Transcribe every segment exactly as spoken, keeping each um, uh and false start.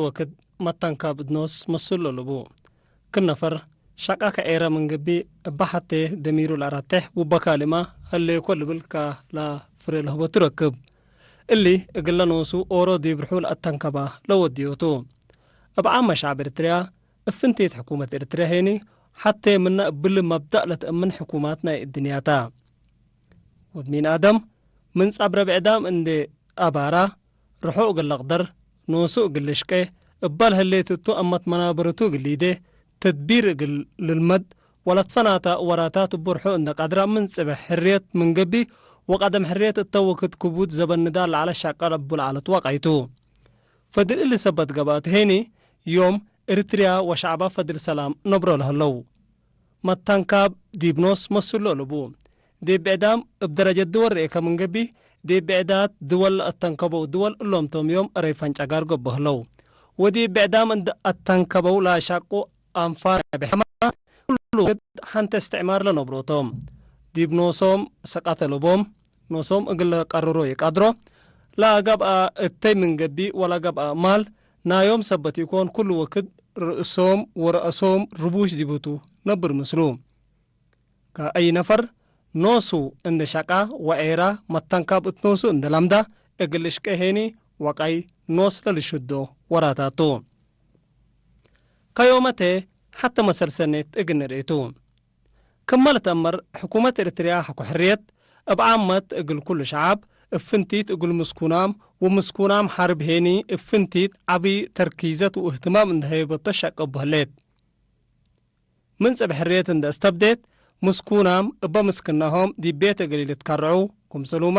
ወክድ መታንካብ እት ኖስ መስሎ ለቡ። ክል ነፈር ሸቃ ከዔረ ምን ገብእ፣ እበ ሐቴ ደሚሩ ለአራቴሕ ውበ ካልእማ ሀሌኮ ልብል ካላፍሬ ለህበቱ ረክብ። እሊ እግለ ኖሱ ኦሮ ዲብ ርሑ ለአተንከባ ለወድዮቱ። እብ ዓመ ሸዕብ ኤርትርያ፣ እብ ፍንቲት ሕኩመት ኤርትርያ ሄኒ፣ ሐቴ ምነ እብሊ መብዳእ ለትአምን ሕኩማት ናይ እድንያታ። ወድ ሚን አደም ምን ጸብረ ብዕዳም እንዴ አባራ፣ ርሑ እግል ለቅደር፣ ኖሱ እግል ልሽቄ፣ እበ ለህሌት እቱ አመት መናበረቱ እግል ሊዴ፣ ተድቢር እግል ልልመድ፣ ወለትፈናተ ወራታት እቡ ርሑ እንዴ ቀድረ ምን ጽብሕ ሕርየት ምን ገብእ፣ ወቀደም ሕርየት እተ ወክድ ክቡድ ዘበን ንዳል ለዐለ ሸቀል እቡ ለዐለት ወቀይቱ። ፈድል እሊ ሰበት ገብአት ሄኒ፣ ዮም ኤርትርያ ወሸዕባ ፈድል ሰላም ነብሮ ለህለው። መታንካብ ዲብ ኖስ መስሎ ለቡ። ዲብ ብዕዳም እብ ደረጀት ድወል ርኤከ ምን ገብእ፣ ዲብ ብዕዳት ድወል ለአተንከበው ድወል እሎም ቶም ዮም እረይ ፈንጨጋር ገብእ ህለው። ወዲብ ብዕዳም እንዴ አተንከበው ለአሻቁ አንፋር ብሐማ፣ ኩሉ ወክድ ሐንተ እስትዕማር ለነብሮ ቶም። ዲብ ኖሶም ሰቀት አለቦም፣ ኖሶም እግል ለቀርሮ ይቀድሮ። ለገብአ እተይ ምን ገብእ ወለገብአ ማል ናዮም ሰበት ኢኮን፣ ኩሉ ወክድ ርእሶም ወረአሶም ርቡሽ ዲቡ ቱ ነብር ምስሉ። ከአይ ነፈር ኖሱ እንዴ ሸቃ ወዔራ መታንካብ እት ኖሱ እንዴ ለምዳ እግል ልሽቄ ሄኒ ወቀይ ኖስ ለልሽዶ ወራታቱ። ከዮመቴ ሐተ መሰል ሰኔት እግል ንርኤቱ። ክመ ልትአመር ሕኩመት ኤርትርያ ሐቆ ሕርየት እብ ዓመት እግል ኩሉ ሸዐብ እብ ፍንቲት እግል ምስኩናም ወምስኩናም ሐርብ ሄኒ እብ ፍንቲት ዐቢ ተርኪዘት ወእህትማም እንዴ ሀይበቶ ሸቅብ ህሌት። ምን ጽብሕ ሕርየት እንዴ አስተብዴት፣ ምስኩናም እበ ምስክናሆም ዲብ ቤት እግል ኢልትከርዑ፣ ክምሰሉመ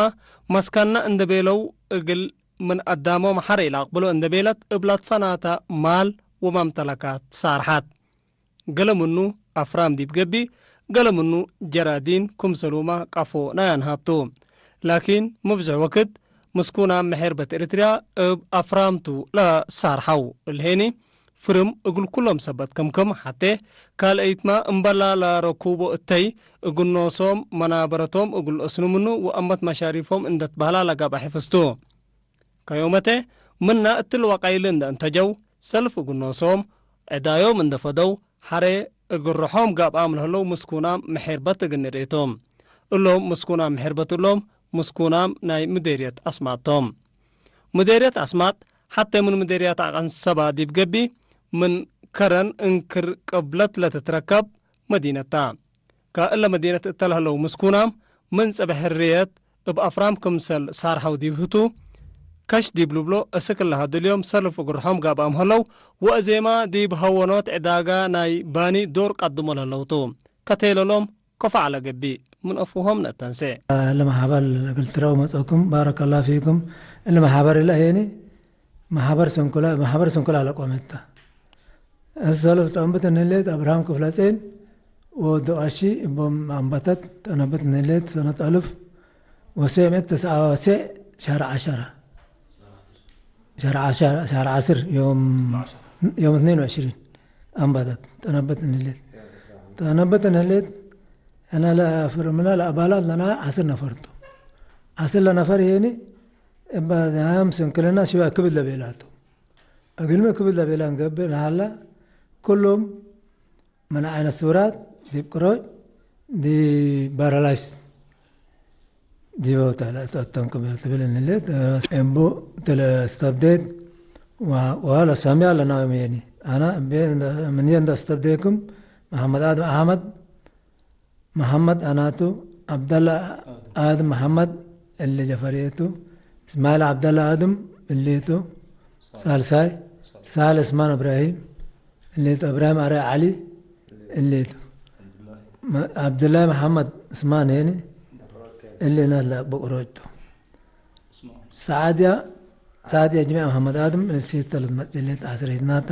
መስከነ እንዴ ቤለው እግል ምን አዳሞም ሐር ኢለአቅብሎ እንዴ ቤለት እብ ለትፈናተ ማል ወመምተለካት ሳርሐት። ገሌ ምኑ አፍራም ዲብ ገብእ፣ ገሌ ምኑ ጀራዲን ክምሰሉመ ቀፎ ናይ አንሃብ ቱ። ላኪን፣ ምብዝሕ ወክድ ምስኩናም መሔርበት ኤሪትርያ እብ አፍራም ቱ ለሳርሐው። እሊ ሄኒ፣ ፍርም እግል ኩሎም ሰበት ክምክም፣ ሐቴ ካልአይትመ እምበላ ለረኩቦ እተይ፣ እግል ኖሶም መናበረቶም እግል ለአስኑ ምኑ ወአመት መሻሪፎም እንዴ ትበህላ ለገብአ ሕፍዝ ቱ። ከዮመቴ ምነ እትሊ ወቀይል እንዴ እንተጀው፣ ሰልፍ እግል ኖሶም፣ ዕዳዮም እንዴ ፈደው፣ ሐሬ እግል ርሖም ገብአም ለህለው ምስኩናም መሔርበት እግል ንርኤ ቶም። እሎም ምስኩናም መሔርበት እሎም፣ ምስኩናም ናይ ምዴርየት አስማጥ ቶም። ምዴርየት አስማጥ፣ ሐቴ ምን ምዴርየት አቀንሰባ ዲብ ገብእ፣ ምን ከረን እንክር ቅብለት ለትትረከብ መዲነት ተ። ከእለ መዲነት እተ ለህለው ምስኩናም፣ ምን ጽብሕ ሕርየት እብ አፍራም ክምሰል ሳርሐው ዲብ ህቱ፣ ከሽ ዲብ ልብሎ እስክ ለሀ ድልዮም ሰልፍ እግርሖም ጋብአም ህለው፣ ወእዜማ ዲብ ሀወኖት ዕዳጋ ናይ ባኒ ዶር ቀድሞ ለህለው ቱ። ከቴለሎም ከፎ ዐለ ገብእ፣ ምን አፉሆም ነአተንሴ። ለመሓበር እግል ትረአው መጽአኩም፣ ባረከላሁ ፊኩም። እሊ መሓበር እለ ሄኒ፣ መሓበር ስንኩላ፣ መሓበር ስንኩላ ለቆመት ተ። እሰልፍ ጠንብት እንህሌት አብርሃም ክፍለጼን ወወዱ አሺ እቦም አንበተት ጠነብት እንህሌት ሰነት አልፍ ወሰዕ ምእት ተስዓ ወሰዕ ሸህር ዐሸረ። ሸህር ዐሸረ፣ ሸህር ዐስር ዮም፣ ዮም እትኔን ወዕሽሪን አንበተት ጠነብት እንህሌት። ጠነብት እንህሌት እነ ለፍርምነ ለአባላት ለና ዐስር ነፈር ቱ። ዐስር ለነፈር ሄኒ እበ ናም ስንክልና ሽበ ክብድ ለቤላቱ። እግልሚ ክብድ ለቤላ እንገብእ ነሀላ፣ ክሉም ምን ዐይነ ስውራት ዲብ ቅሮጭ ዲብ ባራላይስ ዲበው ተ ለአተንክም ትብል እንሌት። እቡ ተለስተብዴት ወ-፣ ወለሰምያ ለናውም የኒ። አና እቤ እንደ፣ ምን እንደ አስተብዴክም መሐመድ አድም አሕመድ መሐመድ አናቱ፣ ዐብደላ አድም መሐመድ እሊ ጀፈርየቱ፣ እስማዒል ዐብደላ አድም እሊቱ፣ ሳልሳይ፣ ሳል እስማን እብራሂም እሊቱ፣ እብራሂም አርአያ ዐሊ እሊቱ፣ መ-፣ ዐብዱላይ መሐመድ እስማን ሄኒ እሊ ናት ለአቅቡ ቅሮጭ ቱ። ሰዓድያ፣ ሰዓድያ ጅሚዕ መሐመድ አድም፣ ንስሂት ተለት መጽሌት ዐስሬት ናታ።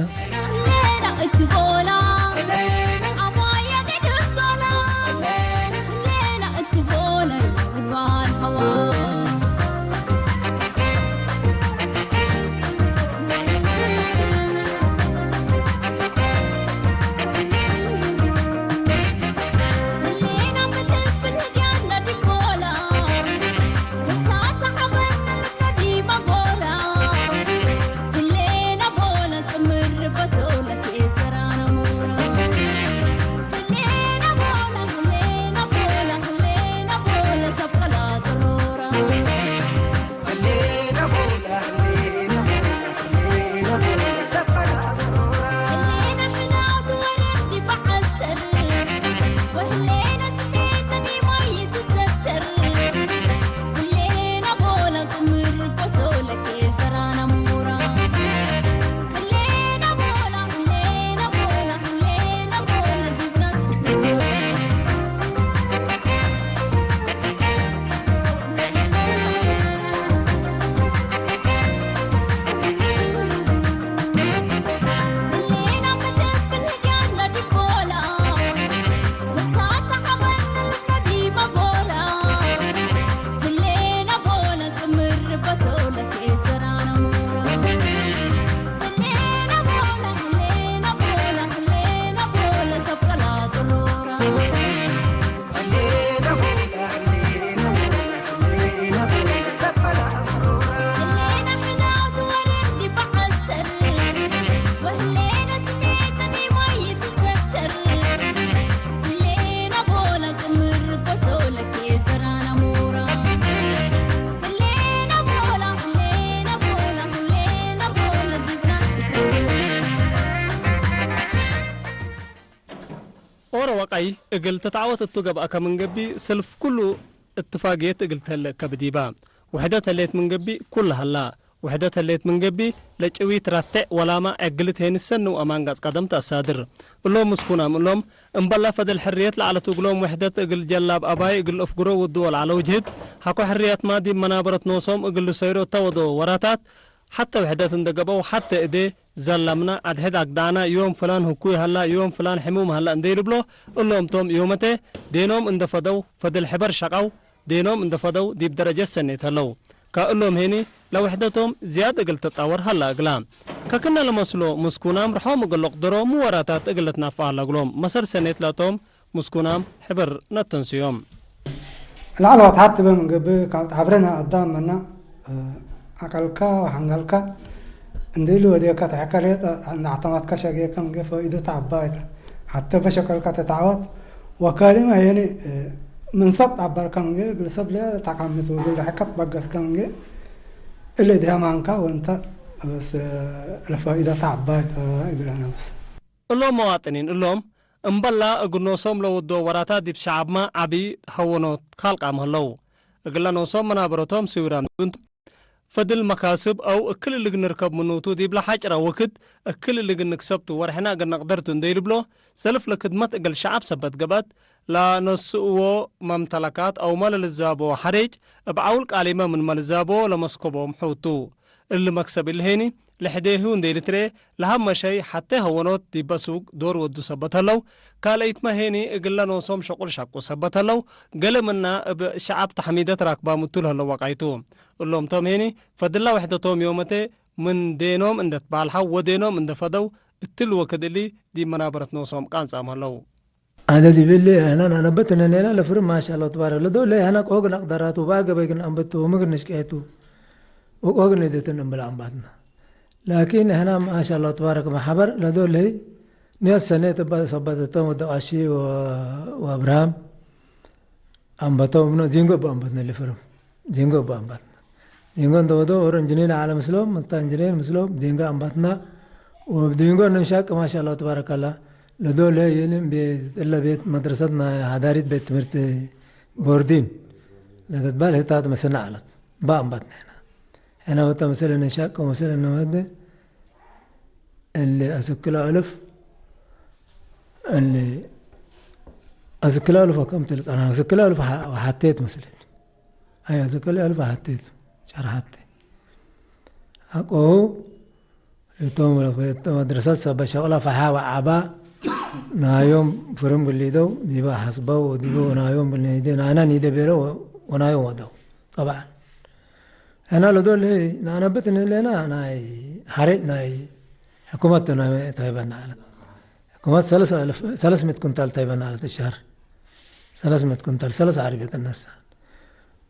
ኦሮ ወቀይ እግል ትትዐወት እቱ ገብአከ ምን ገብእ፣ ሰልፍ ኩሉ እትፋግየት እግል ተህለ እከ ብዲባ። ውሕደት ህሌት ምን ገብእ፣ ኩለ ሀላ። ውሕደት ህሌት ምን ገብእ፣ ለጭዊት ረቴዕ ወላመ ዕግልት ሄንሰን ወአማን ጋጽ ቀደም ተአሳድር። እሎም ምስኩናም እሎም፣ እምበላ ፈድል ሕርየት ለዐለት እግሎም ውሕደት እግል ጀላብ አባይ እግል እፍግሮ ውዱ ወለዐለው ጅህድ፣ ሐቆ ሕርየትመ ዲብ መናበረት ኖሶም እግል ልሰይሮ እተ ወደወ ወራታት፣ ሐተ ውሕደት እንደ ገብአው ሐተ እዴ፣ ዘለምነ፣ አድሕድ አግዳዕነ፣ ዮም ፍላን ህኩይ ሀላ፣ ዮም ፍላን ሕሙም ሀላ እንዴ ልብሎ፣ እሎም ቶም ዮመቴ ዴኖም እንደ ፈደው ፈድል ሕበር ሸቀው፣ ዴኖም እንደ ፈደው ዲብ ደረጀት ሰኔት ሀለው። ከእሎም ሄኒ ለውሕደቶም ዝያድ እግል ትጣወር ሀላ እግላ። ከክነ ለመስሎ ምስኩናም ርሖም እግል ልቅደሮ ምወራታት እግል ልትናፈ ሀላ እግሎም። መሰል ሰኔት ለቶም ምስኩናም ሕበር ነተንስዮም። ለዐል ወትሐት እበ ምን ገብእ፣ ካብ ጣብረነ አዳም መና፣ እ፣ ዐቀልከ ወሐንገልከ እንዴ ኢሉ ወዴከ ተሐከ ሌጠ፣ እንዴ አዕተመትከ ሸጌከ ምንጌ ፈኢደተ ዐባይ ተ። ሐቴ እበ ሸቀልከ ትትዐወት ወከሊመ ሄኒ፣ እ፣ ምን ሰብ ጣበርከ ምንጌ እግል ሰብ ሌጠ ተቀምት ወእግል ሕከት በገስከ ምንጌ እሊ ደማንከ ወእንተ፣ እ፣ ለፈኢደተ ዐባይ ተ እብል አነ በስ። እሎም መዋጥኒን እሎም፣ እምበላ እግል ኖሶም ለወድዎ ወራታት ዲብ ሸዐብመ ዐቢ ሀወኖት ካልቃም ሀለው። እግለ ኖሶም መናበረቶም ስዊራም ቱ፣ ፈድል መካስብ አው እክል እሊ እግል ንርከብ ምኑ ቱ ዲብለ ሐጭረ ወክድ እክል እሊ እግል ንክሰብ ቱ ወርሕነ እግል ነቅደር ቱ እንዴ ልብሎ፣ ሰልፍ ለክድመት እግል ሸዐብ ሰበት ገብአት፣ ለነስእዎ መምተለካት አውመ ለልዛበዎ ሐሬጭ እብ ዐውል ቃሊመ ምንመ ልዛበዎ ለመስኮቦም ሑቱ። እሊ መክሰብ እሊ ሄኒ፣ ለሕዴሁ እንዴ ልትርኤ፣ ለሀመ ሸይ ሐቴ ሀወኖት ዲበ ሱግ ዶር ወዱ ሰበት ሀለው፣ ካልአይትመ ሄኒ እግለ ኖሶም ሸቁል ሸቁ ሰበት ሀለው፣ ገሌ ምና እብ ሸዐብ ተሕሚደት ራክባም እቱ ለሀለው ወቃይቱ። እሎም ቶም ሄኒ፣ ፈድላ ውሕደቶም ዮመቴ ምን ዴኖም እንደ ትባልሐው ወዴኖም እንደ ፈደው፣ እትሊ ወክድ እሊ ዲብ መናበረት ኖሶም ቃንጻም ሀለው። አነ ዲብሊ፣ ሕነ ነአነብት እነኔና ለፍርም ማሻአላህ ተባረክ ለዶል ለይ ሕነ ቆግ ነቅደራቱ በአገበይ ግን አንበቱ ወምግር ንሽቀቱ ወቆግ ንድትን እምብል አንባትና። ላኪን ሕነ ማሻአላህ ተባረክ መሐበር ለዶል ለይ ንየት ሰኔት እባ ሰበተቶም ወደቃሺ ወ-፣ ወአብርሃም አንበቶም ምኖ ዚንጎ እባ አንበትና ለፍርም። ዚንጎ እባ አንባትና። ዚንጎ እንተ ወዶ ኦሮ እንጅኔር ለዐለ ምስሎም፣ መስታ እንጅኔር ምስሎም፣ ዚንጎ አንባትና። ወብዚንጎ እንንሻቅ ማሻአላህ ተባረከላህ። ለዶል ለይ ይህን ቤት፣ እለ ቤት መድረሰት ናይ ሐዳሪት ቤት ትምህርት ቦርዲን ለትትባል ህታት መስና ዐለት። ባ አንባትና ሕነ። ሕነ ወተ ምስል እንንሻቅ ወምስል እንመድ እሊ አስክለ አልፍ፣ እሊ አስክለ አልፍ ወከም ትልጸና፣ አስክለ አልፍ ወሐ-፣ ወሐቴት መስል። አይ፣ አስክለ አልፍ ወሐቴት፣ ሸርሐቴ። አቆሁ እቶም ለፈ-፣ መድረሰት ሰበ ሸቅለ ፈሐ ወዐባ፣ ናዮም ፍርም ግሊደው፣ ዲበ ሐስበው፣ ወዲበ ወናዮም ብልኒዴ፣ ናይና ኒዴ ቤለው ወ-፣ ወናዮም ወደው። ጠብዓን። ሕነ ለዶል ህይ ነአነብት እንህሌነ ናይ ሐሬ ናይ ሕኩመት ናይ ተህበና ዐለት። ሕኩመት ሰለስ አልፍ፣ ሰለስ ምእት ኩንታል ተህበና ዐለት። እሻር ሰለስ ምእት ኩንታል፣ ሰለስ ዓርብየት እነሳ።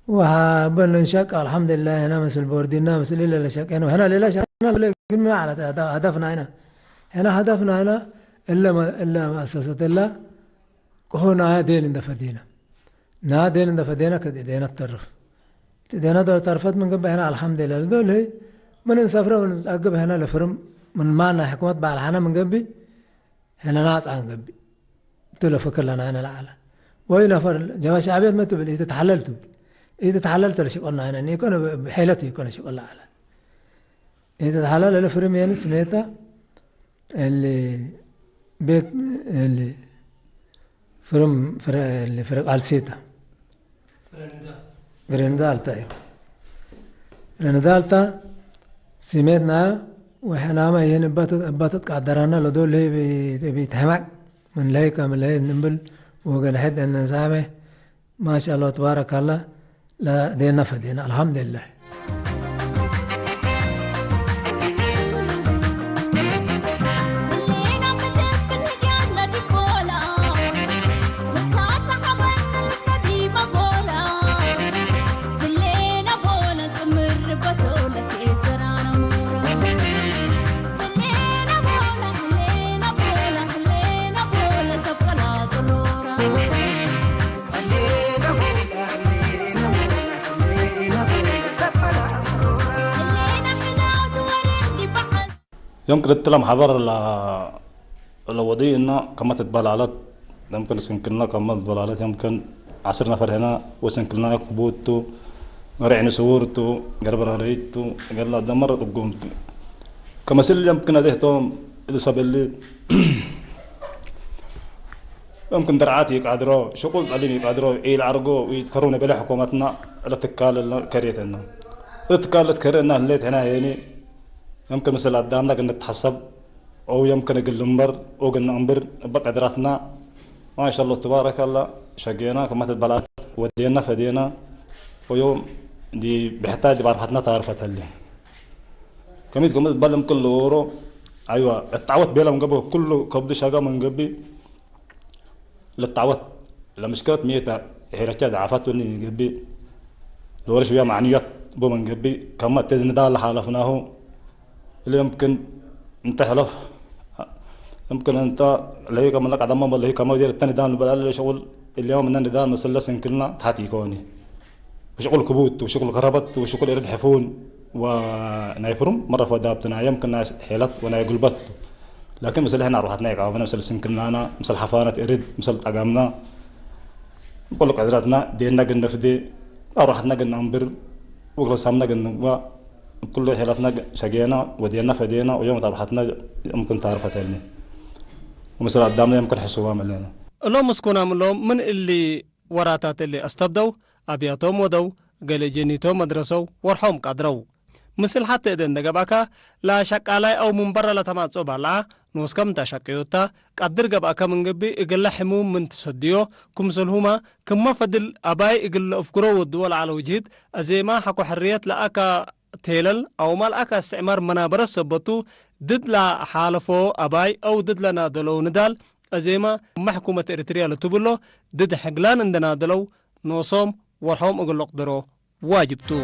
ወሀበ እንንሸቅ አልሐምዱሊላህ፣ ሕነ ምስል ቦርዲና ምስል እለ ለሸቄነ፣ ሕነ ሌላ ሸቅነ ግሚ ዐለት። ሀደ-፣ ሀደፍ ናይና፣ ሕነ ሀደፍ ናይና እለ መ-፣ እለ መአሰሰት እለ ቅሆ ናያ ዴን እንደ ፈዴነ። ና ዴን እንደ ፈዴነ ከእዴነ ትተርፍ። እዴነ ዶ ተርፈት ምን ገብእ ሕነ አልሐምዱሊላህ። ለዶል ህይ ምን እንሰፍረ ምን እንጸግብ ሕነ ለፍርም ምን ማና ሕክመት በዐል ሐነ ምን ገብእ ሕነ ናጻ እንገብእ። እቱ ለፍክር ለናይነ ለዐለ። ወይ ነፈር ጀበ ሸዕብየት መ ትብል ኢትትሐለል ትብል። ኢትትሐለል ተ ለሽቆል ናይነ። ኢኮነ ብሔለት ኢኮነ ሽቆል ለዐለ። ኢትትሐለል እለ ፍርም የኒ ስሜተ እሊ ቤት እሊ ፍርም ፍረ-፣ እሊ ፍርቅ አልሲተ። ፍረንዳ አልታ እዩ። ፍረንዳ አልታ ስሜትና ወሕናመ ይህን እባ ትት-፣ እባ ትትቃደራና ለዶል ለይ ቤት፣ ቤት ሕማቅ ምን ለይ ከም ለይ እንብል ወገን ሕድ እንሳሜ ማሻአላህ ተባረካላህ። ለዴና ፈዴና አልሐምዱሊላህ። ዮም ቅድትለ መሐበር ለ-፣ ለወድዩ እነ ከመ ትትበል ዐለት፣ የምክን ስንክልና ከመ በላለት የምክን ዐስር ነፈር ህነ ወስንክልና ክቡድ ቱ፣ ገርዕ ንስውር ቱ፣ ገርበራረይት ቱ፣ ገላ ደመረ ጥጉም ቱ። ከመስል የምክን አዜ ህቶም እሊ ሰብ እሊ የምክን ደርዓት ኢቃድሮ፣ ሽቁል ጠሊም ኢቃድሮ፣ ኢልዐርጎ ወኢትከሩ ነበለ ሕኩመትና ለትካል ከሬተና። ለትካል ለትከሬና ህሌት ህና ሄኒ የምክን ምስል አዳምና ግንትሐሰብ፣ አው የምክን እግል ልንበር ወእግል ነአንብር እበ ቀድራትና። ማሻአላህ ተባረከላ፣ ሸጌና ከመ ትትበላለት ወዴና ፈዴና ወዮም ዲብ ብሕታይ ዲብ አርሐትና ታርፈት ህሌ። ከሚት ክም ትትበል እምክን ልወሮ፣ አይዋ፣ እትዓወት ቤለ ምን ገብእ፣ ክሉ ከብዱ ሸጋ ምን ገብእ፣ ልትዓወት ለምሽክለት ሜተ፣ ሄረቻ ደዓፋት ወኒ ገብእ፣ ለወረ ሽውያ መዕንያት ቦ ምን ገብእ፣ ከመ እተ ንዳል ለሓለፍናሁ፣ እሊ የምክን እንተ ሕለፍ፣ የምክን እንተ ለህይ ከመ ለቀደመ ለህይ ከመ ወዴር እተ ንዳል ንበል አለ ሸቁል፣ እሊ የውም እነ ንዳል መስለ ስንክልና ተሐት ኢኮኒ። ወሽቁል ክቡት፣ ወሽቁል ከረበት፣ ወሽቁል እርድ ሕፉን፣ ወናይ ፍሩም መረ ፈዳብትና፣ የምክን ናይ ሔለት ወናይ ጉልበት ቱ። ላኪን፣ ምስል ሕና አርወሐትና ኢቃወመነ፣ ምስል ስንክልናና፣ ምስል ሐፋነት እርድ፣ ምስል ጠገምና፣ ኩሉ ቀድረትና፣ ዴንና ግን ነፍዴ፣ አርወሐትና ግን አንብር፣ ወግለ ሳምና ግን ንግባ፣ ኩሉ ሔለትና ሸጌና፣ ወዴንና ፈዴና፣ ወዮም አርወሐትና የምክን ታርፈተኒ። ወምስል አዳምና የምክን ሕሱባም እሌነ። እሎም ምስኩናም እሎም ምን እሊ ወራታት እሊ አስተብደው፣ አብያቶም ወደው፣ ገሌ ጀኒቶም መድረሰው፣ ወርሖም ቀድረው። ምስል ሐቴ እደ እንደ ገብአከ፣ ለሸቃላይ አው ምን በረ ለተማጽኦ ባልዓ፣ ኖስከ ምን ተሸቅዮተ፣ ቀድር ገብአከ ምን ገብእ፣ እግለ ሕሙም ምን ትሰድዮ፣ ክምሰልሁመ፣ ክመ ፈድል አባይ እግል ለአፍግሮ ወድዎ ለዐለው ጅህድ፣ አዜመ ሐቆ ሕርየት ለአከ ቴለል አውመ ለአከ እስትዕማር መናበረት ሰበቱ፣ ድድ ለሓለፎ አባይ አው ድድ ለናደለው ንዳል፣ አዜመ፣ ክመ ሕኩመት ኤሪትርያ ለትብሎ፣ ድድ ሕግላን እንደ ናደለው፣ ኖሶም ወርሖም እግል ለቅድሮ ዋጅብ ቱ።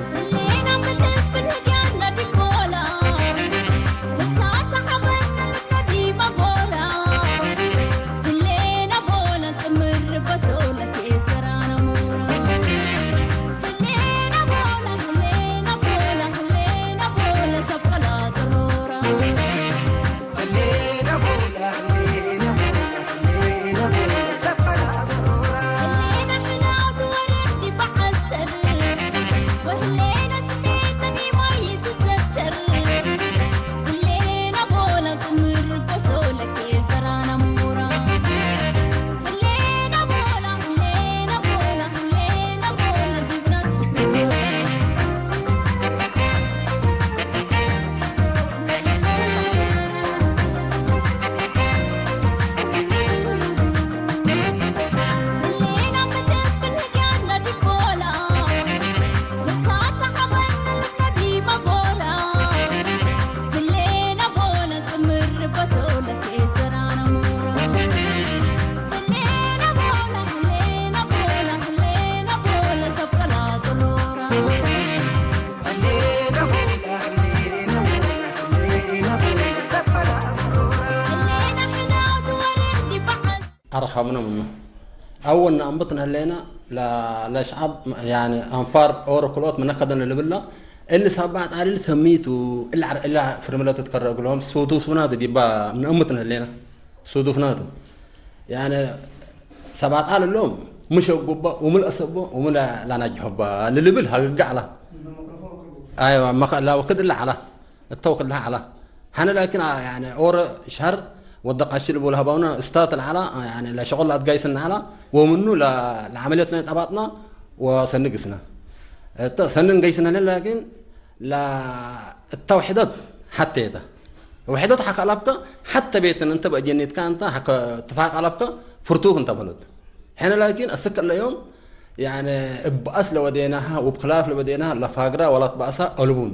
አርሐምነ ምኑ። አወ ነአንብት ነህሌነ ለ-፣ ለሸዐብ፣ ያኒ አንፋር ኦሮ ክልኦት ምነ ከደነ ልብለ፣ እሊ ሰባት አሊል ሰሚቱ፣ እሊ ዐር-፣ እሊ ፍርምለ ትትከረ እግሎም ሱዱፍናቱ ዲባ ነአንብት ነህሌነ። ሱዱፍናቱ። ያኒ ሰባት አል እሎም፣ ምሽ እጉበ፣ ወምን አሰቦ፣ ወምን ላናጅሖበ ልልብል ሀገገ ዐላ። አይዋ፣ መኸ-፣ ለወክድ እለ ዐላ። እተ ወክልሀ ዐላ። ሐነ ላኪን፣ አ፣ ያኒ ኦረ ሸህር ወደ ቃሽል እቡ ለሀባውነ እስታት ለዐላ፣ አ፣ ያኒ ለሸቁል አትጋይስነ ዐላ፣ ወምኑ ለ-፣ ለዐመልየት ናይ ጠባጥና ወሰኒ ግስነ። እተ ሰኒ እንገይስነ ለን ላኪን፣ ለ-፣ እተ ውሕደት ሐቴ እተ። ውሕደት ሐከ አለብከ፣ ሐተ ቤትን እንተ በአጀኒትካ እንተ ሐከ እትፋቅ አለብከ፣ ፍርቱክ እንተ በለት። ሕነ ላኪን አስክ እለ ዮም፣ ያኒ እብ አስ ለወዴናሃ ወእብ ክላፍ ለወዴናሃ ለፋግራ ወላትበአሳ አልቡኒ።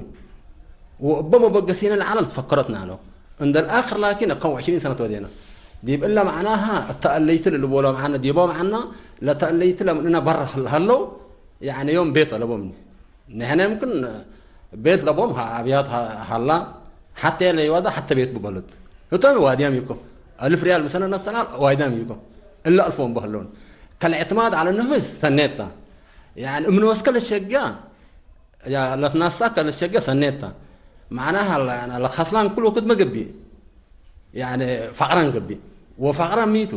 ወእበ መበገሲነ ለዐለ ልትፈከረት ናለው። እንደ ለአክር ላኪን እከም ወዕሽሪን ሰነት ወዴና። ዲብ እለ መዕናሃ እተ አለይት ልልቦሎ መዕነ ዲቦ መዕና ለተአለይት ለምንእነ በረ ሀለው፣ ያኒ ዮም ቤት አለቦምኒ። ንሕነ የምክን ቤት ለቦም ሀ-፣ አብያት ሀ-፣ ሀላ፣ ሐቴ ለይዋዳ ሐቴ ቤት ብበሉት። ህቶም ዋድያም ይኮ። አልፍ ሪያል ምሰነ ነሰናል ዋይዳም ይኮ። እለ አልፎም በህሎን። ከልዕትማድ ዐለ ነፍስ ሰኔታ። ያኒ እምነ ወስከ ለሸጋ፣ ያ ለትናሳ ከለሸጋ ሰኔታ። መዕናሃ ለ-፣ ያኒ ለኸስላን ኩሉ ክድ መገብእ። ያኒ ፈቅረን ገብእ። ወፈቅረን ሚቱ።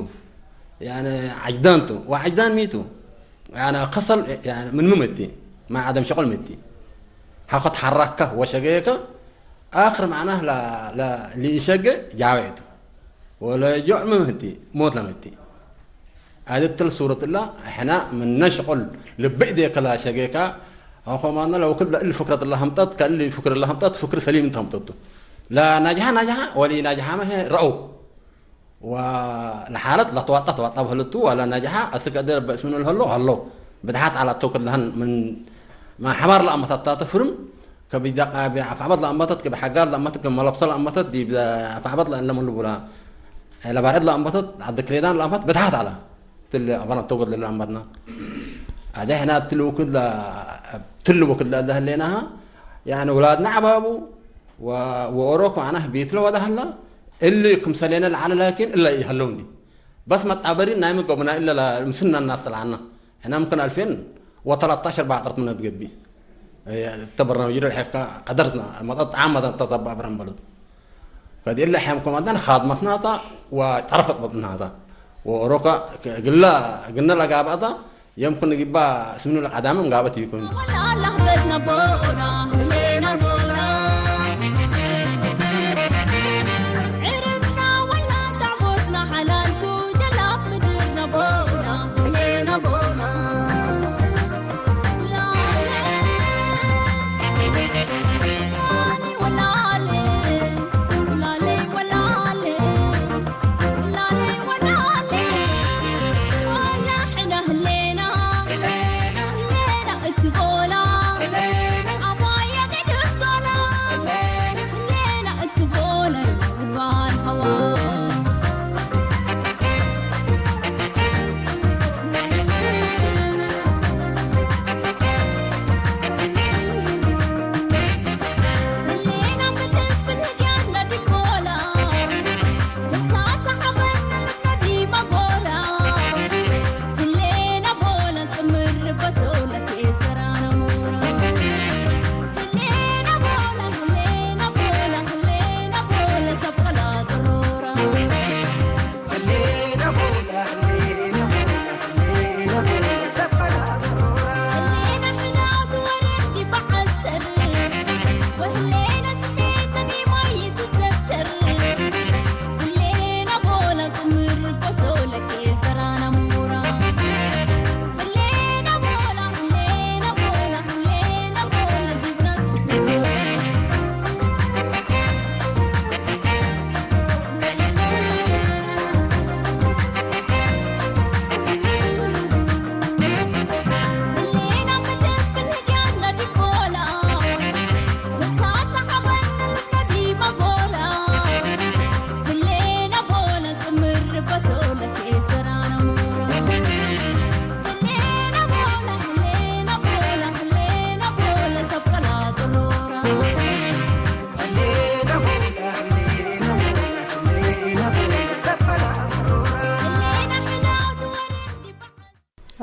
ያኒ ዐጅዳን ቱ። ወዐጅዳን ሚ ቱ? ያኒ ከሰል፣ ያኒ ምንመ መቲ፣ ማይ ዐደም ሸቁል መቲ። ሐቆ ተሐረከ ወሸገየከ፣ አክር መዕናህ ለ-፣ ለ-፣ ለኢሸጌ ጃዌ ቱ። ወለጆዕ ሚ መቲ፣ ሞት ለመቲ። አድትል ሱረት እላ፣ ሕና ምነ ሸቁል ልብእ ዴከ ለሸጌካ፣ አኮ ማነ ለወክድ ለእሊ ፍክረት እላ ሀምጠት፣ ከእሊ ፍክር እላ ሀምጠት፣ ፍክር ሰሊም እንተ ሀምጠቱ። ለናጅሐ ናጅሐ፣ ወለኢናጅሐመ ረአው። ወለሓለት ለትዋጣ ትዋጣ በህለቱ፣ ወለነጅሐ አስክ እዴ በእስምኑ ለሀሎ ሀሎ። ብድሓት ዐለ ተውክድ ለሀን ምን፣ ምን ሐባር ለአመታት ተ ፍርም፣ ከብጃ-፣ ከብአፍዐበት ለአመታት፣ ከብሐጋዝ ለአመታት፣ ከመለብሰ ለአመታት፣ ዲብ አፍዐበት ለእለ ምን ልቡላ፣ ለባርዕድ ለአመታት፣ ዐዲ ክሌዳን ለአመታት ብድሓት ዐለ። ትል አባና ተውክድ ለአመትና። አዴ ሕና ትል ወክድ ለ-፣ ትል ወክድ ለእለ ህሌናሃ፣ ያኒ ውላድና ዐባቡ፣ ወ-፣ ወኦሮክ መዕናህ ቤት ለወደ ሀላ፣ እሊ ክምሰሌነ ለዐለ ላኪን እለ ኢሀለው እንዲ። በስ መጣበሪን ናይ ምገብና እለ ለ-፣ ምስና እናስተልዓና። ሕና ምክን አልፌን ወተላታሽ አርባዕ ጠርት ምነት ገቢ። እተ በርናምጅ ደርሐካ ቀደርትና መጠጥ ዓም መጠጥ ተዘባ ብረን በሉት። ከዲ እለ ሕያም ኮማንዳን ኻድመትናታ ወጠረፈት በጥናታ። ወኦሮካ ግላ ግነ ለጋባታ የምክን ግባ ስምኑ ለቀዳምም ጋበት ይኩን።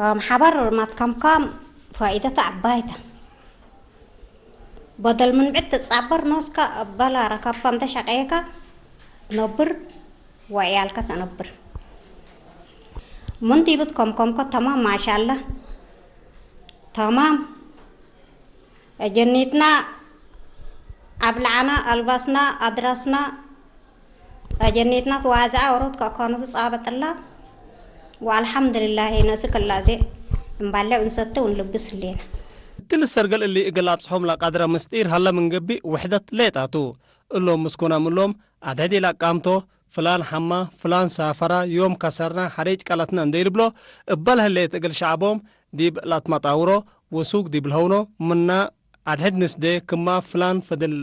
እም ሐበር ማትከምካም ፋኢደተ ዐባይ ተ። በደል ምን ብዕድ ትጻበር ኖስከ እበ ለረከብከ እንተ ሸቄከ ነብር ወዕያልከ ተነብር። ምን ዲብ ትከምከምከ ተማም ማሻለ ተማም። አጀኒትና አብልዐና፣ አልባስና፣ አድራስና፣ አጀኒትና ትዋዝዐ ወሮት ከአካኑ ትጻበጥላ። ወአልሐምድልላሂ ነስክ እላዜ እምባሌ እንሰቲ ወንልብስ ህሌነ። እትሊ ሰርገል እሊ እግል አብጽሖም ለቀድረ ምስጢር ሀለ ምን ገብእ ውሕደት ሌጣ ቱ። እሎም ምስኩናም እሎም አድሕድ ኢለአቃምቶ፣ ፍላን ሐማ፣ ፍላን ሳፈራ፣ ዮም ከሰርና፣ ሐሬጭ ቀለትና እንዴ ኢልብሎ፣ እበ ለህሌት እግል ሸዐቦም ዲብ ለአትመጣውሮ፣ ወሱግ ዲብ ለሀውኖ፣ ምና አድሕድ ንስዴ ክማ ፍላን ፈድል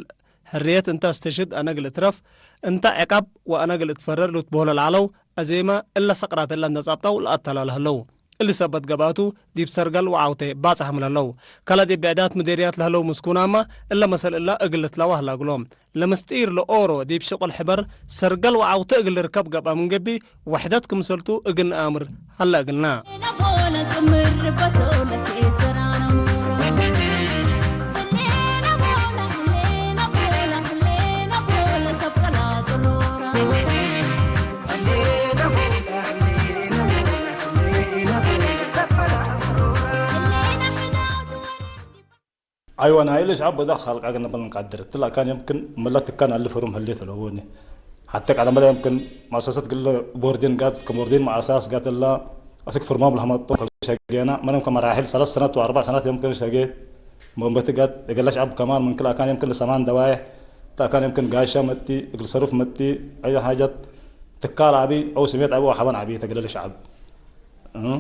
ሕርየት እንተ አስተሽህድ አነ እግል እትረፍ፣ እንተ ዕቀብ ወአነ እግል እትፈረር ልትበሆለ ለዐለው አዜመ፣ እለ ሰቅራት እለ እንደ ጸብጠው ለአተላለ ህለው። እሊ ሰበት ገብአቱ፣ ዲብ ሰርገል ወዐውቴ ባጽሐም ለህለው። ከለ ዲብ ብዕዳት ምዴርያት ለህለው ምስኩናመ፣ እለ መሰል እለ እግል ልትለዋህ ለእግሎም። ለምስጢር ለኦሮ ዲብ ሽቁል ሕበር ሰርገል ወዐውተ እግል ልርከብ ገብአ ምን ገብእ፣ ወሕደት ክምሰልቱ እግል ነአምር ሀለ እግልና። አይወ፣ ናይ ለሸዐብ ወደ ኻልቃ ገነ በል እንቃድር። እትለ አካን የምክን ምለ ትካን አሊ ፈሩም ህሌት ለቡኒ። ሐቴ ቀደም በለ የምክን መአሰሰት ግለ ቦርዲን ጋት፣ ከቦርዲን መአሳስ ጋት እላ አስክ ፍርማም ለሀመጦ ከሸጌና፣ ምንም ከመራሕል ሰለስ ሰነት ወአርበዕ ሰነት የምክን ሸጌት። መንበቲ ጋት እግለ ሸዐብ ከማን ምን ክል አካን የምክን ለሰማን ደዋዬሕ፣ እት አካን የምክን ጋሻ መቲ፣ እግል ሰሩፍ መቲ፣ አይ ሐጀት ትካል አቢ አው ስሜት አቢ ወሐበን አቢ ተግለ ለሸዐብ። እ?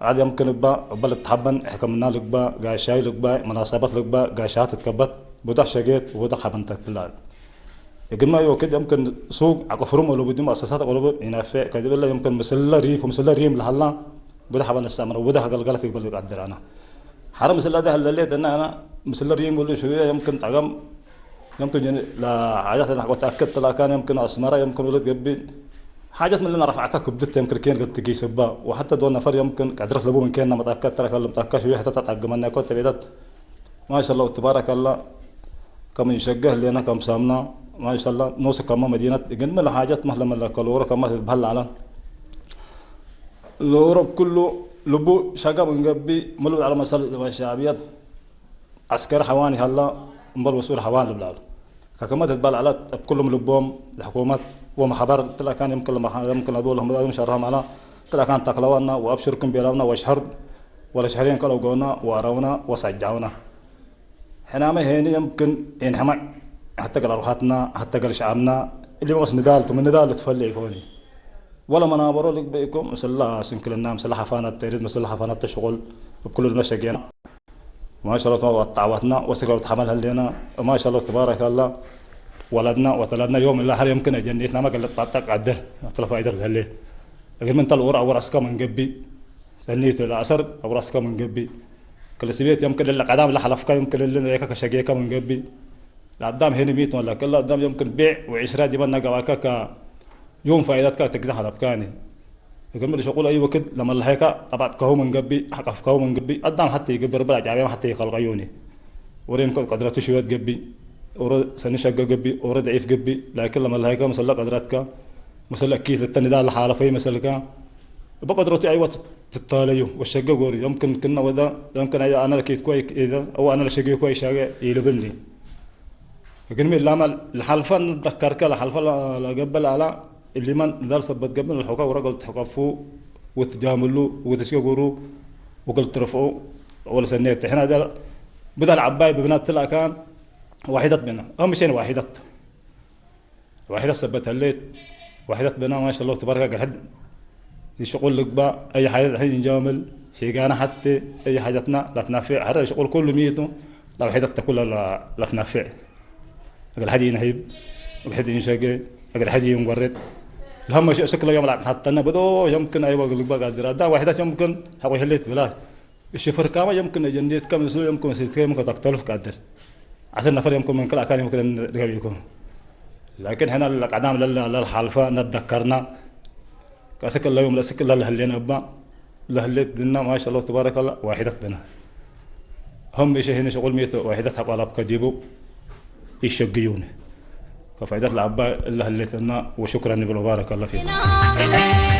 ዐድ የምክን እባ፣ እበ ልትሐበን ሕክምና ልግባእ፣ ጋሻይ ልግባእ፣ መናሰበት ልግባእ፣ ጋሻ ትትከበት፣ ብዶሕ ሸጌት ወብዶሕ ሐበን ተትላል። እግልመ ወክድ የምክን ሱቅ አቅፍሩም አለቡ፣ ዲ መአሰሳት አለቡ ኢነፌዕ፣ ከዲብ እለ የምክን ምስለ ሪፍ ወምስለ ሪም ለሀላ፣ ብዶሕ ሐበን ነስተዕምረ፣ ወብዶሕ አገልገለት ልግበእ ልቀድር አነ። ሐረ ምስለ ደ ህለሌት እነ አነ ምስለ ሪም ወሉ ሽውየ የምክን ጠገም የምክን ጀኒ ለሓጃት ለናቅ ወተአከድ ተላካን የምክን አስመራ የምክን ወለት ገብእ ሓጀት ምን ለና ረፍዐካ ክብድት የምክን ኬን ገብት ጊስ እባ ወሐተ ዶል ነፈር የምክን ቀድረት ለቡ ምን ኬንና መጣከት ተረከ ለምጣካ ሽዊ ሐተ ተጣግመና ኮ ተቤታት ማሻአላህ ወተባረከላህ ከም እንሸገህ ሌና ከም ሳምና ማሻአላህ ኖስ ከማ መዲነት ግን ምን ሓጀት መህ ለመለከ ለወረ ከማ ትትበህል አለ ለወረ ኩሉ ልቡ ሸገ ምን ገብእ ምሉ ዐለ መሰል ሸዓብየት ዐስከሪ ሐዋን ይሀላ እምበል ወሱል ሐዋን ልብላሉ። ከከመ ትትበል ዐለት፣ እብ ክሉም ልቦም ለሕኩመት ወመሐበር እትለ አካን የምክን ለመ-፣ የምክን ለዶል ለህምዳዱም ሸርሖም ዐለ። እትለ አካን ተክለወና ወአብሽርኩም ቤለውና ወሸህር ወለሸህሬን ከለው ገውና ወአረውና ወሰጃውና። ሕናመ ሄኒ የምክን ኢንሕመዕ ሐተ ገል አርሃትና ሐተ ገል ሸዐብና እሊመ በስ ንዳል ቱ፣ ምን ንዳል ልትፈሌ ኢኮኒ። ወለ መናበሮ ልግበእ ኢኮ ምስላ ስንክልና ምስላ ሐፋነት ተሪድ ምስላ ሐፋነት ተሽቁል እብ ክሉ ልመሸጌና። ማሻአላህ ተዓወትና ወስጋ ወተሐመል ህሌና። ማሻአላህ ተባረከላህ። ወለድና ወተለድና ዮም እላ ሐር የምክን አጀኒትናመ ገለጥ ባጣ ቃድር አትለ ፋይደት ህሌ። እግል ምን ተል ወር አወር አስከ ምን ገብእ ሰኒቱ ለአሰር አወር አስከ ምን ገብእ። ክል ስቤት የምክን ለቀዳም ለሐለፍካ የምክን ለሌካ ከሸጌካ ምን ገብእ። ለአዳም ሄኒ ሚት ወላ ከለ አዳም የምክን ቤዕ ወዕሽራ ዲበና ገባካ ከ ዮም ፋይደትካ ትግዳ ሐለፍካኒ። እግል ምን ሸቁል አይ ወክድ ለመለሀይካ ጠባጥካሁ ምን ገብእ፣ ሐቀፍካሁ ምን ገብእ፣ አዳም ሐቴ ይገብር ብላ ጫቤም ሐቴ ይከልቀዩኒ። ወሬ እንኮ ቀድረቱ ሽወት ገብእ፣ ወረ ሰኒ ሸገ ገብእ፣ ወረ ደዒፍ ገብእ፣ ላኪን ለመለሀይካ መሰለ ቀድረትካ፣ መሰለ አኪት ለተ ንዳል ለሓለፈይ መሰልካ፣ እበ ቀድረቱ አይወት ትታለዩ፣ ወሸገ ጎሪ፣ የምክን ክነ ወደ፣ የምክን አየ አነ ለኪትኮ ኢደ፣ አው አነ ለሸጌኮ ኢሻገ ኢልብኒ። እግልሚ እላመ ለሐልፈ ንትደከርከ፣ ለሐልፈ ለገብእ ለዐለ፣ እሊመ ንዳል ሰበት ገብእ ለልሖከ ወረ እግል ትሕቀፉ ወትጃምሉ ወትስገጉሩ ወእግል ትርፍዑ ወለሰኔት። ሕነ ደ ብዳል ዐባይ ብብናት ትለአካን ዋሒደት ብነ። አህም ሸይን ዋሒደት። ዋሒደት ሰበት ህሌት፣ ዋሒደት ብነ ማሻአላህ ተባረከ እግል ሕድ ሽቁል ልግባእ፣ አይ ሓጀት ሕድ እንጃምል፣ ሼጋነ ሐቴ፣ አይ ሓጀትና ለትናፌዕ፣ ሐረ ሽቁል ኩሉ ሚቱ ለዋሒደት ተኩለ ለትናፌዕ። እግል ሐድ ኢነህይብ፣ እግል ሕድ ኢንሸጌ፣ እግል ሕድ ኢንወሬት። ለሀመ ሸ-፣ ሽክለ ዮም ለአትሐተነ ብዶ የምክን አይወ እግል ልግባእ ቃድር። አዳም ዋሒደት የምክን ሐቆ ህሌት ብላሽ። እሺ፣ ፍርካመ የምክን ጀንዴትከ ምስሉ የምክን መስልትከ የምክን ተክተልፍ ቃድር። ዐስር ነፈር የምክን ምን ክል አካን የምክን ልትገቢኩም። ላኪን ሕነ ለቀዳም ለለ-፣ ለልሓልፈ ነትደከርና። ከእስክ እለ ዮም ለእስክ እለ ለህሌነ እባ ለህሌት ድና ማሻአላህ ተባረከላህ ዋሒደት ብነ። አህም ሸይ ህነ ሽቁል ሚ ቱ ዋሒደት ሐቆ አላብከ ዲቡ ኢሸግዩኒ። ከፋይደት ለአባ እለ ህሌትና ወሹክረን ብሎ ባረከላህ ፊኩም።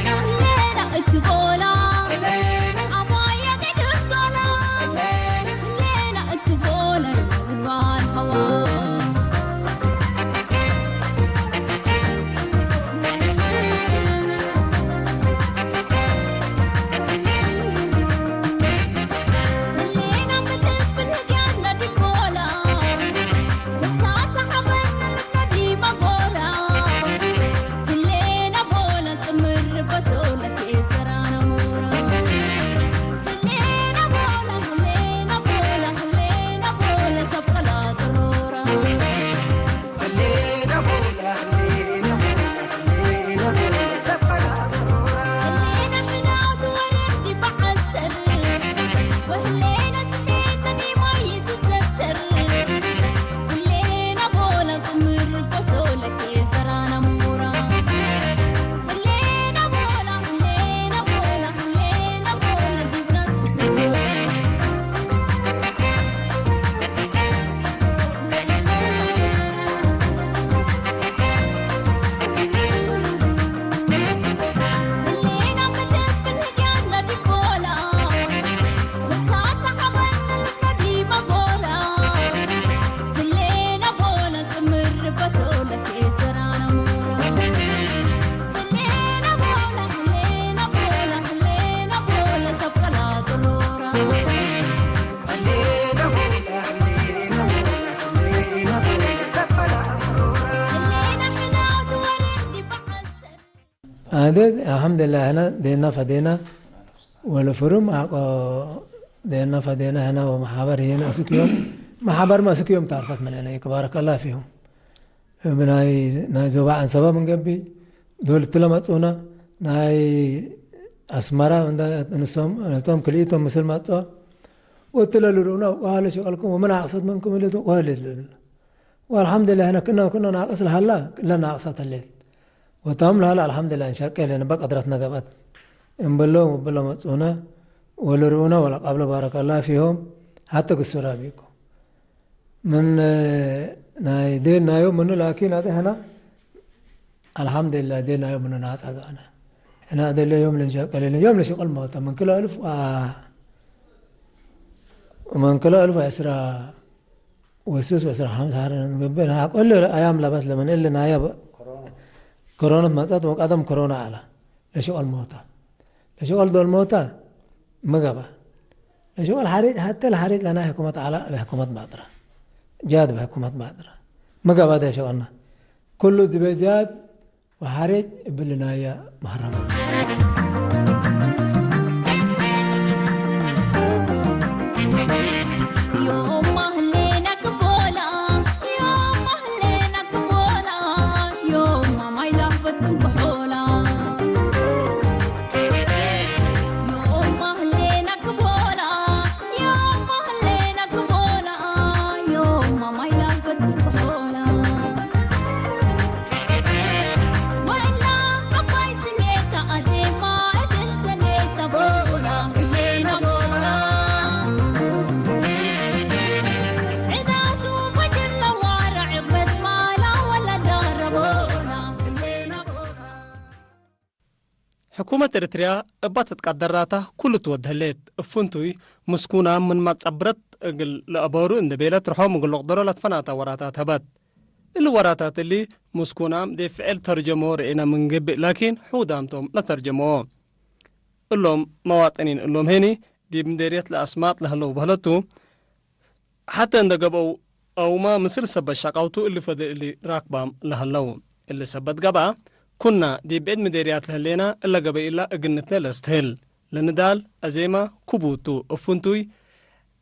አደት አልሐምዱሊላህ፣ ሕነ ዴና ፈዴና ወለፍሩም አቆ ዴና ፈዴና፣ ሕነ ወመሓበር ህዬነ አስክ ዮም፣ መሓበርመ አስክ ዮም ታርፈት ምን ዐለይክ፣ ባረከላህ ፊሁም። እብ ናይ፣ ናይ ዞባ ዐንሰበ ምን ገብእ፣ ዶል እትለ መጽኡነ፣ ናይ አስመራ እንደ ንሶም፣ ንሶም ክልኢቶም ምስል መጽኦ፣ ወእትለ ልርኡነ፣ ወሀለ ሽቀልኩም ወምን አቅሰት ምንኩም እሊ ትቆህል ልብል። ወአልሐምዱሊላህ፣ ሕነ ክእነ ክእነ ናቅስ ለሀላ፣ እለ ናቅሰት ህሌት። ወታም ለሀላ አልሐምዱሊላህ፣ እንሸቄ ለንበ ቀድረትነ ገብአት። እምብሎም ወብለ መጽኡነ ወልርኡነ ወለቃብሎ ባረከላህ ፊሆም፣ ሐተ ግሱር አቢቁ። ምን ናይ ዴን ናዮም ምኑ ላኪን አጤ ሕነ አልሐምዱሊላህ፣ ዴን ናዮም ምኑ ናጻ ገአነ። ሕነ አደለ ዮም ለንሸቄ ለነ ዮም ለሽቅል ሞተ። ምን ክሎ አልፍ ወ-፣ ምን ክሎ አልፍ ወዕስራ ወስስ ወዕስራ ሐምስ ሐር እንገብእ፣ ናይ አቆል አያም ለበት ለምን እሊ ናየ ኮሮነት መጸት ወቀደም ኮሮና ዐለ። ለሽቅል ሞተ። ለሽቅል ዶል ሞተ ሚ ገብአ። ለሽቅል ሐሪጭ ሐቴ ለሐሪጭ ለናይ ሕኩመት ዐለ፣ በሕኩመት ባጥረ። ጃድ በሕኩመት ባጥረ። ሚ ገብአ ደ ሽቅልነ። ኩሉ ዲበ ጃድ ወሐሬጅ እብሊ ናየ መሀረመ። ዮም ማህሌነ ክቦላ፣ ዮም ማህሌነ ክቦላ፣ ዮም ማይ ላህበት ክም ከሖላ። ዮም ማህሌነ ክቦላ፣ ዮም ማህሌነ ክቦላ፣ ዮም ማይ ላህበት ክም ከሖላ። ሕኩመት ኤረትርያ እባ ትትቀደራታ ኩሉ ትወድ ህሌት። እብ ፍንቱይ፣ ምስኩናም ምን መትጸብረት እግል ለአበሩ እንዴ ቤለት ርሖም እግል ልቅደሮ ለትፈናተ ወራታት ሀበት። እሊ ወራታት እሊ፣ ምስኩናም ዲብ ፍዕል ተርጀሞ ርኤነ ምን ገብእ፣ ላኪን፣ ሕውዳም ቶም ለተርጀሞ። እሎም መዋጥኒን እሎም ህኒ፣ ዲብ ምዴርየት ለአስማጥ ለህለው በህለቱ፣ ሐተ እንዴ ገብአው አውመ ምስል ሰበት ሸቃውቱ እሊ ፈድል እሊ ራክባም ለህለው። እሊ ሰበት ገብአ፣ ኩና ዲብ ብዕድ ምዴርያት ለህሌና፣ እለ ገበይላ እግል ንትሌ ለእስትህል። ለንዳል፣ አዜመ፣ ክቡድ ቱ። እብ ፍንቱይ፣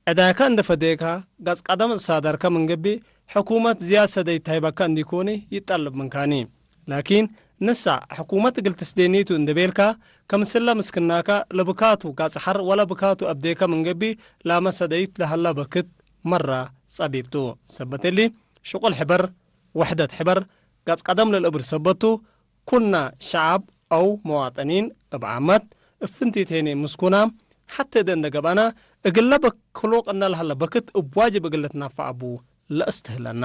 ዕዳይከ እንዴ ፈዴከ፣ ገጽ ቀደም ትሳደርከ ምን ገብእ፣ ሕኩመት ዝያድ ሰደይት ተህይበከ እንዲኮኒ ይጠለብ ምንካኒ። ላኪን፣ ንሳዕ ሕኩመት እግል ትስዴኒቱ እንዴ ቤልከ፣ ከምስለ ምስክናከ ለብካቱ ገጽ ሐር ወለ ብካቱ አብዴከ ምን ገብእ፣ ላመ ሰደይት ለሀላ በክት መረ ጸቢብ ቱ። ሰበት እሊ፣ ሽቁል ሕበር፣ ወሕደት ሕበር፣ ገጽ ቀደም ለልእብር ሰበት ቱ። ኩና ሸዐብ አው መዋጠኒን እብ ዓመት፣ እብ ፍንቲት ሄኔ ምስኩናም፣ ሐቴ እደ እንደ ገብአነ፣ እግለ በክሉቅ እነ ለሀለ በክት እብ ዋጅብ እግል ልትናፈዕ ቡ ለእስትህለነ።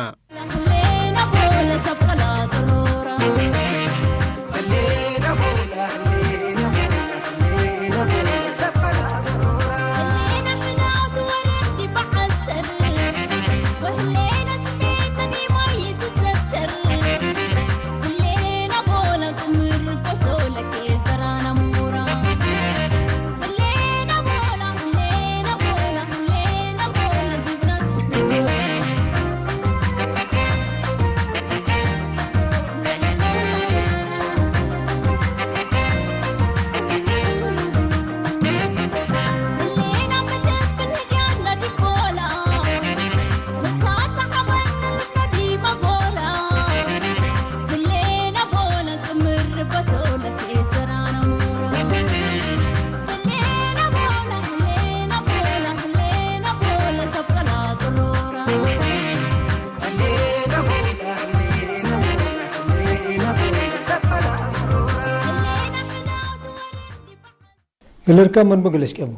ግልርከ ምን ብግል እሽቀቡ።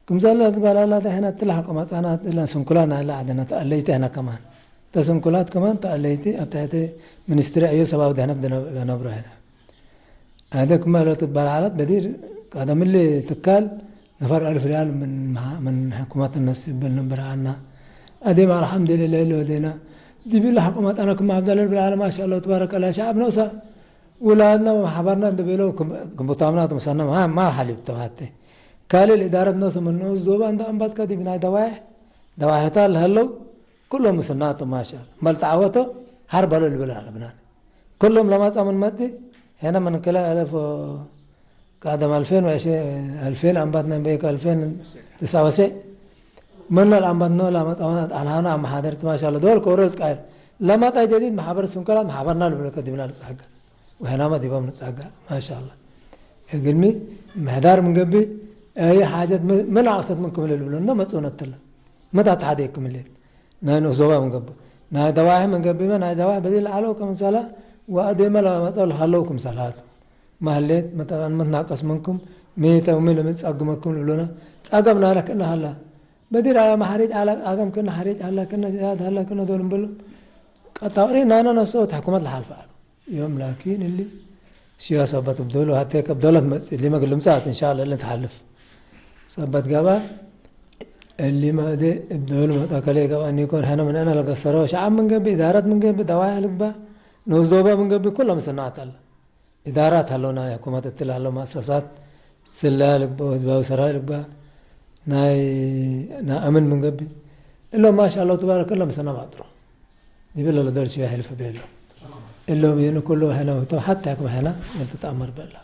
ክምሰለ ትበላላ ተሕነ እትለ ሐቆ መጻናት እለን ስንኩላት ናይለ ዐድነ ተአለይቲ ሕነ ከማን። ተስንኩላት ከማን ተአለይቲ አብ ተሕቲ ሚኒስትሪ አዮ ሰባብ ደህነት ለነብሮ ሕነ። አደ ክመ ለትበላላት በዲር ቀደም እሊ ትካል ነፈር አልፍ ሪያል ምን መ-፣ ምን ሕኩመት ነስብል ነብር ዐልነ። አዴም አልሐምድሊላህ እሊ ወዴነ። ዲብ እሊ ሐቆ መጻና ክመ አብደለ ልብል ዐለ ማሻአላህ ወትባረከላህ ሸዐብ ኖሰ። ውላድና ወመሓበርና እንዴ ቤለው ክም-፣ ክም ቡታምና ትምሰና ማ፣ ማ ሐሊብ ተባቴ። ካልእ ለእዳረት ኖሰ ምን ንኡስ ዞባ እንዴ አንባትከ ዲብ ናይ ደዋይሕ፣ ደዋይሕታት ለሀለው ኩሎም ምስናቶም ማሻአላህ። መልትዓወቶ ሐር በሎ ልብል አለብናን። ኩሎም ለማጻ ምን መጽእ ሄነ ምን ክለ አለፍ ቀደም አልፌን ወዕሽሪን፣ አልፌን አንባትነ በይኮ አልፌን ትስዐ ወሰዕ። ምነ ለአንባትነ ለመጣሁነ አልሃነ አመሓደርት ማሻአላህ። ዶል ከወረድ ቃል ለመጣ ጀዲድ መሓበር ስንከላት መሓበርና ልብለከ ዲብና ልጻጋ። ወሕናመ ዲቦም ንጻጋ። ማሻአላህ። እግልሚ ምሕዳር ምን ገብእ፣ አይ ሓጀት ም-፣ ምን አቅሰት ምን ክምል ልብሎ እንዶ መጽኡነ እትለ። መት አትሓዴ ክምሌት። ናይ ንኡስ ዞባ ምን ገብእ። ናይ ደዋሒ ምን ገብእመ፣ ናይ ደዋሒ በዲር ለዐለው ክምሰለ ወአዴመ ለመጸው ለሀለው ክምሰላት። ማህሌት መተላን መትናቀስ ምንኩም፣ ሜተ ወሚ ለምን ጸግመኩም ልብሎነ፣ ጸገም ናለ ክእነ ሀላ። በዲር አያ መሐሪጭ አለ፣ ጸገም ክእነ ሐሪጭ ሀላ፣ ክእነ ዝያድ ሀላ፣ ክእነ ዶል እንበሎ። ቀጣሪ ናነ ነፍሰ ወት ሕኩመት ለሓልፈ አሉ። ዮም ላኪን እሊ ሽያ ሰበት እብ ዶሉ ሀቴ ከብ ዶለት መጽእ፣ እሊመ እግል ልምጸአት እንሻአላህ እልን ተሓልፍ። ሰበት ገብአ፣ እሊመ እዴ እብ ዶሉ መጣ ከሌ ገብአ ኒኮን ሐነ ምን አነ ለገሰሮ ሸዐብ ምን ገብእ፣ ኢዳረት ምን ገብእ፣ ደዋያ ልግበእ፣ ንኡስ ዞባ ምን ገብእ፣ ኩለ ምሰናት አለ። ኢዳራት ሀለው ናይ ሕኩመት እትለ ሀለው መአሰሳት፣ ስለያ ልግበእ፣ ህዝባዊ ሰራይ ልግበእ፣ ናይ፣ ናይ አምን ምን ገብእ፣ እሎም ማሻአላህ ተባረከላህ ምሰና ባጥሮ። ዲብለ ለደርሱ ያህልፍ ቤሎ። እሎም የኑ ኩሉ ሐነ ወህቶም ሐታ ክም ሐነ ምን ትተአመር በላ።